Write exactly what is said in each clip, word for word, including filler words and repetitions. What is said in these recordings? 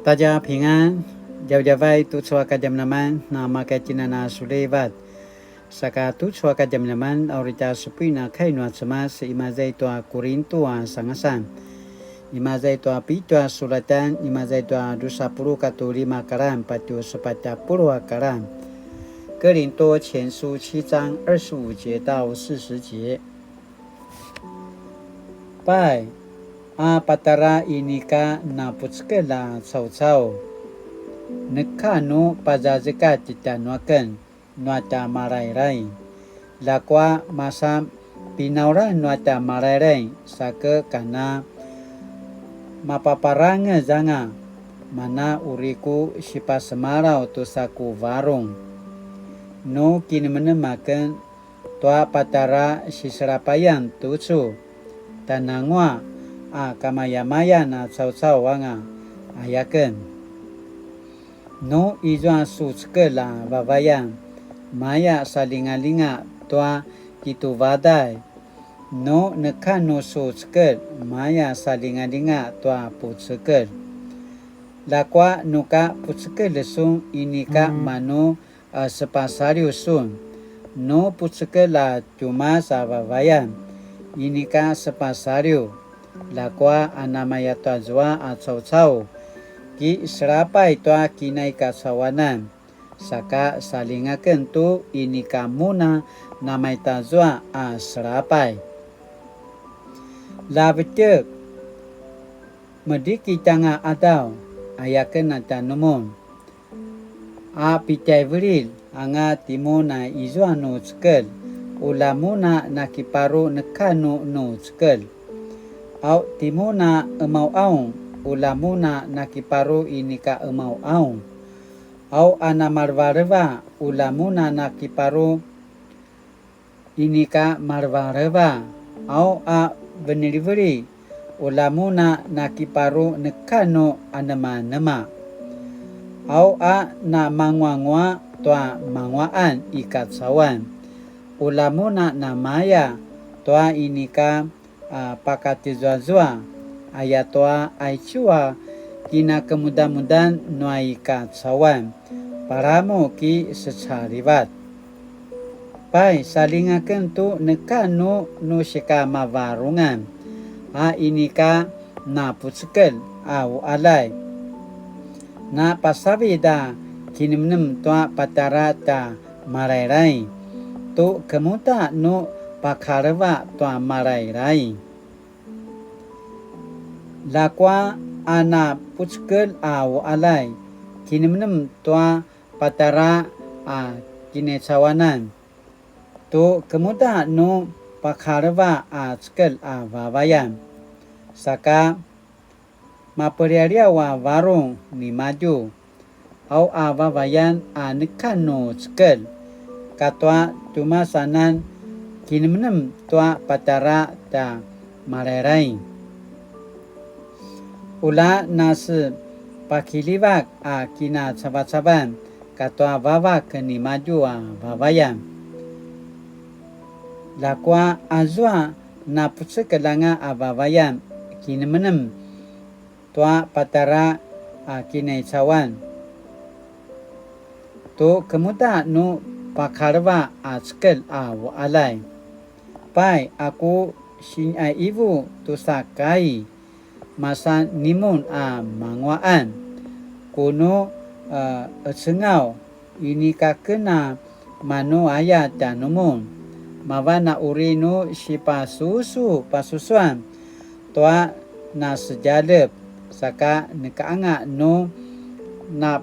大家平安, djavadjavay tucu a kadjamadjaman, na makatjinan a sulivat. Saka tucu a kadjamadjaman, a uri tja supuin a kai nua Cemas, imaza i tua Kurintu a sangasan. Imaza i tua pitju a sulatan, imaza i tua drusa puluq katua lima kalan, patje sepatj a puluq a kalan. 哥林多前书七章二十五节到四十节。 Pai, a patjara inika napucekelj a caucau, neka nu pazazekatj tjanuaken nua tja Malailai. Ljakua masa pinaulan nua tja Malailai sa ke kana mapaparangez anga, mana uri ku sipasemalaw tusa ku varung. Nu kinemenem aken tua patjara siselapayan tucu, tjananguaq a kamayamayan a caucau anga, ayaken. Nu izua su cekelj a vavayan, maya salingalinga tua kituvaday. Nu neka nu su cekelj, maya salingalinga tua pucekelj. Ljakua nu ka pucekelj sun inika manu a sepasaliw sun. Nu pucekelj a tjumas a vavayan, inika sepasaliw. Ljakua a namaya tua zua a caucau, ki selapay tua kinaikacauanan, saka salingaken tu inika mun a namaya tua zua a selapay. Ljavetjek, medikitj anga qadaw, ayaken a tjanumun. A pitjaivililj anga timun a izua nu cekelj, ula mun a nakiparu neka nu nu cekelj. Au timun a qemauqaung, ula mun a nakiparu inika qemauqaung. Au a namalevaleva, ula mun a nakiparu inika malevaleva, au a veniliveli, ula mun a nakiparu neka nu anemanema. Au a namanguanguaq tua manguaqan i kacauan, ula mun a namaya tua inika a pakatizuazua, ayatua aicu a kinakemudamudan nua i kacauan, palamu ki secalivat. Pai, salingaken tu neka nu nu sikamavarungan, a inika napucekelj a uqaljay. Napasavid a kinemnem tua patjara tja Malailai, tu kemuda nu pakaleva tua Malailai. Ljakua a napucekelj a uqaljay, kinemnem tua patjara a kinaicawanan, tu kemuda nu pakaleva a cekelj a vavayan. Saka mapelialiaw a varung nimadju, au a vavayan a neka nu cekelj, katua tjumasanan kinemnem tua patjara tja Malailai. Ula nasepakilivak a kinacavacavan katua vavak nimadju a vavayan. Ljakua azua napucekelj anga a vavayan kinemnem tua patjara a kinaicawan, tu kemuda nu pakaleva a cekelj a uqaljay. Pai, a ku siniqaivu tusa kai, masa nimun a manguaqan, ku nu, a, qecengaw, inika ken a manu aya tjanumun, mavan a uri nu sipasusu pasusuan tua nasedjalep, saka neka anga nu na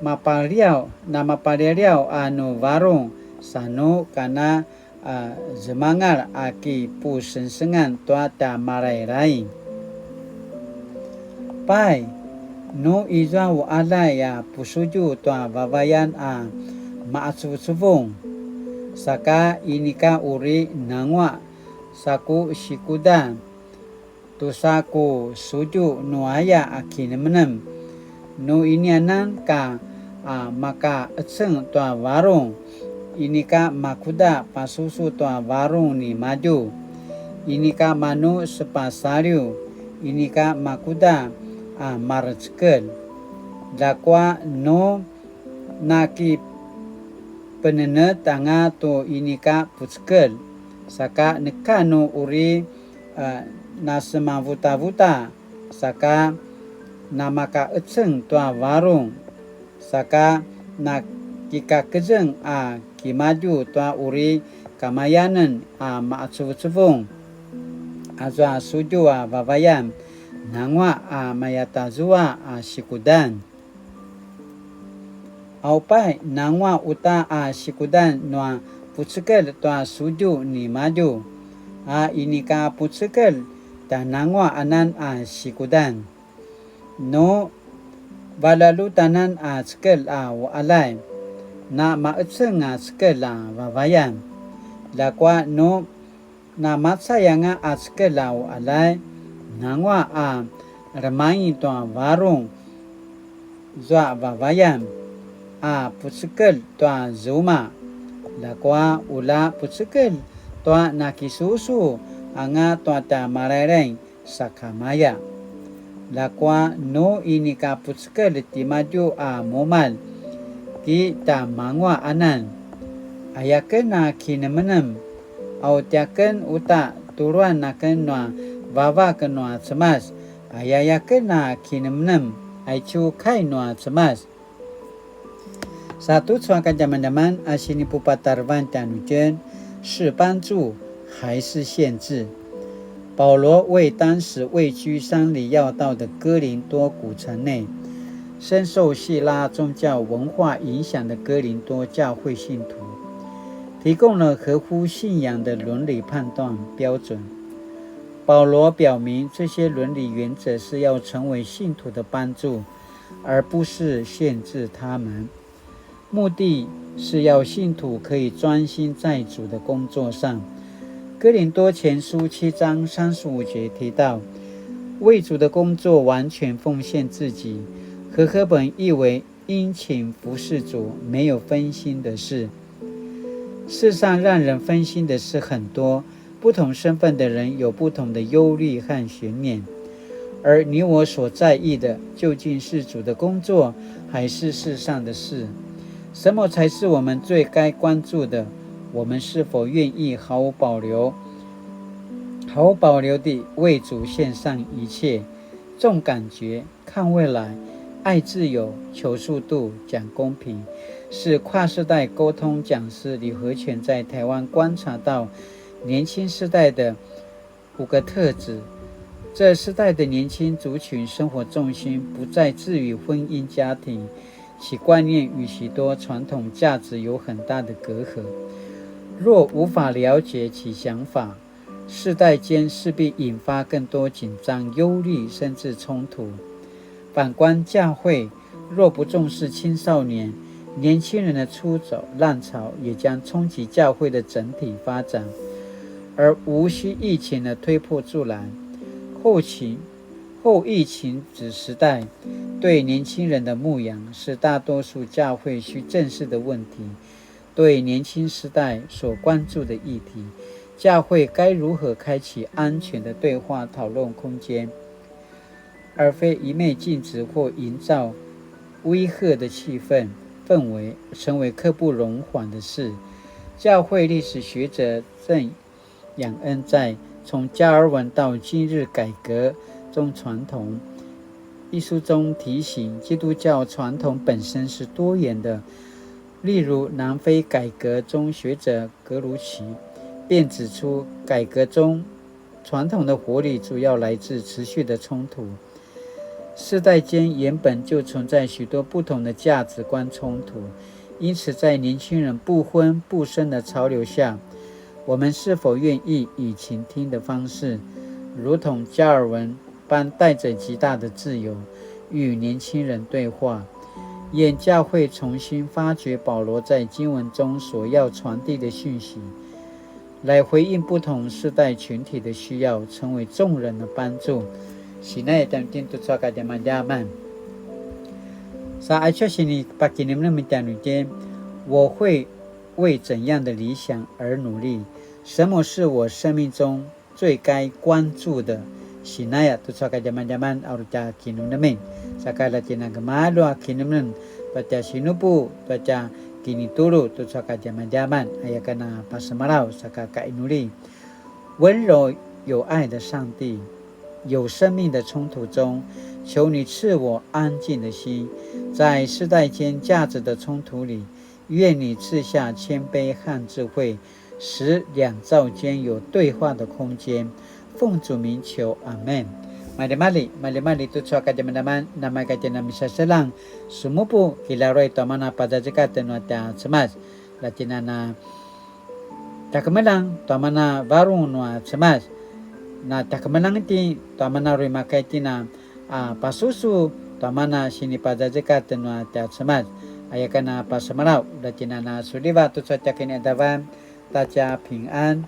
mapaliaw, na mapalialiaw a nu varung, sa nu kana a zemangal a kipusengsengan tua tja Malailai. Pai, nu izua uqaljay a pusudju tua vavayan a maqacuvucuvung, saka inika uri nanguaq sa ku sikuda tusa ku sudju nu aya a kinemnem. Nu inianan ka a makaqeceng tua varung, inika makuda pasusu tua varung nimadju, inika manu sepasaliw, inika makuda a marecekelj. Ljakua nu nakipenenetj anga tu inika pucekelj, saka neka nu uri, a, nasemavutavuta, saka namakaeceng tua varung, saka nakikakezeng a kimadju tua uri kamayanen a maqacuvucuvung azua sudju a vavayan, nangua a mayatazua a sikudan. Aupai, nangua uta a sikudan nua pucekelj tua sudju nimadju, a inika pucekelj tjanangua anan a sikudan. Nu valjalutanan a cekelj a uqaljay, na maqeceng a cekelj a vavayan. Ljakua nu namacay anga a cekelj a uqaljay, nangua a remaing tua varung zua vavayan, a pucekelj tua zuma, ljakua ula pucekelj tua nakisusu anga tua tja Malailai sakamaya. Ljakua nu inika pucekelj timadju a mumalj, ki tja mangua anan, ayaken a kinemenem, au tiaken uta tuluan aken nua vavak nua Cemas, ayayaken a kinemenem, aicu kai nua Cemas. Sa tucu a kadjamadjaman a sinipupatarevan tjanuitjen, 是帮助还是限制？保罗为当时位居山里要道的哥林多古城内，深受希腊宗教文化影响的哥林多教会信徒，提供了合乎信仰的伦理判断标准。保罗表明，这些伦理原则是要成为信徒的帮助，而不是限制他们。目的是要信徒可以专心在主的工作上。哥林多前书七章三十五节提到，为主的工作完全奉献自己，和合本译为殷勤服侍主，没有分心的事。世上让人分心的事很多，不同身份的人有不同的忧虑和悬念，而你我所在意的究竟是主的工作，还是世上的事？什么才是我们最该关注的？我们是否愿意毫无保留、毫无保留地为主献上一切？重感觉、看未来、爱自由、求速度、讲公平，是跨世代沟通讲师李和全在台湾观察到年轻世代的五个特质。这世代的年轻族群生活重心不再置于婚姻家庭，其观念与许多传统价值有很大的隔阂。若无法了解其想法，世代间势必引发更多紧张、忧虑，甚至冲突。反观教会，若不重视青少年，年轻人的出走浪潮也将冲击教会的整体发展，而无需疫情的推波助澜。后期，后疫情时代对年轻人的牧养是大多数教会需正视的问题。对年轻世代所关注的议题，教会该如何开启安全的对话讨论空间，而非一昧禁止或营造威吓的气氛氛围，成为刻不容缓的事。教会历史学者郑仰恩在《从加尔文到今日改革中传统》一书中提醒，基督教传统本身是多元的。例如，南非改革中学者格鲁奇便指出，改革中传统的活力主要来自持续的冲突。世代间原本就存在许多不同的价值观冲突，因此在年轻人不婚不生的潮流下，我们是否愿意以倾听的方式，如同加尔文般带着极大的自由，与年轻人对话？愿教会重新发掘保罗在经文中所要传递的讯息，来回应不同世代群体的需要，成为众人的帮助。Sinaya tjanuitjen tucu a kadjamadjaman. Sa aicu a sinipakinemnem tjanuitjen, 我会为怎样的理想而努力？什么是我生命中最该关注的？ sinaya tucu a kadjamadjaman a uri tja kinemnemen. Saka la tjina gemalju a kinemnem tua tja sinupu, tua tja kinitulu tucu a kadjamadjaman, aya ken a pasemalaw saka kainuli. 温柔有爱的上帝，有生命的冲突中，求你赐我安静的心，在世代间价值的冲突里，愿你赐下谦卑和智慧，使两造间有对话的空间。奉主名求，阿们。Maljimalji, maljimalji tucu a kadjamadjaman, namaka tjina misaselang, sumupu kilaruay tua mana pazazekatj nua tja Cemas, la tjina na tjakemeljang tua mana varung nua Cemas, na tjakemeljang itjen tua mana uri makaya itjen a pasusu tua mana sinipazazekatj nua tja Cemas, aya ken a pasemalaw, la tjina na suliva tucu a tja kiniqadavan, ta tja pingan.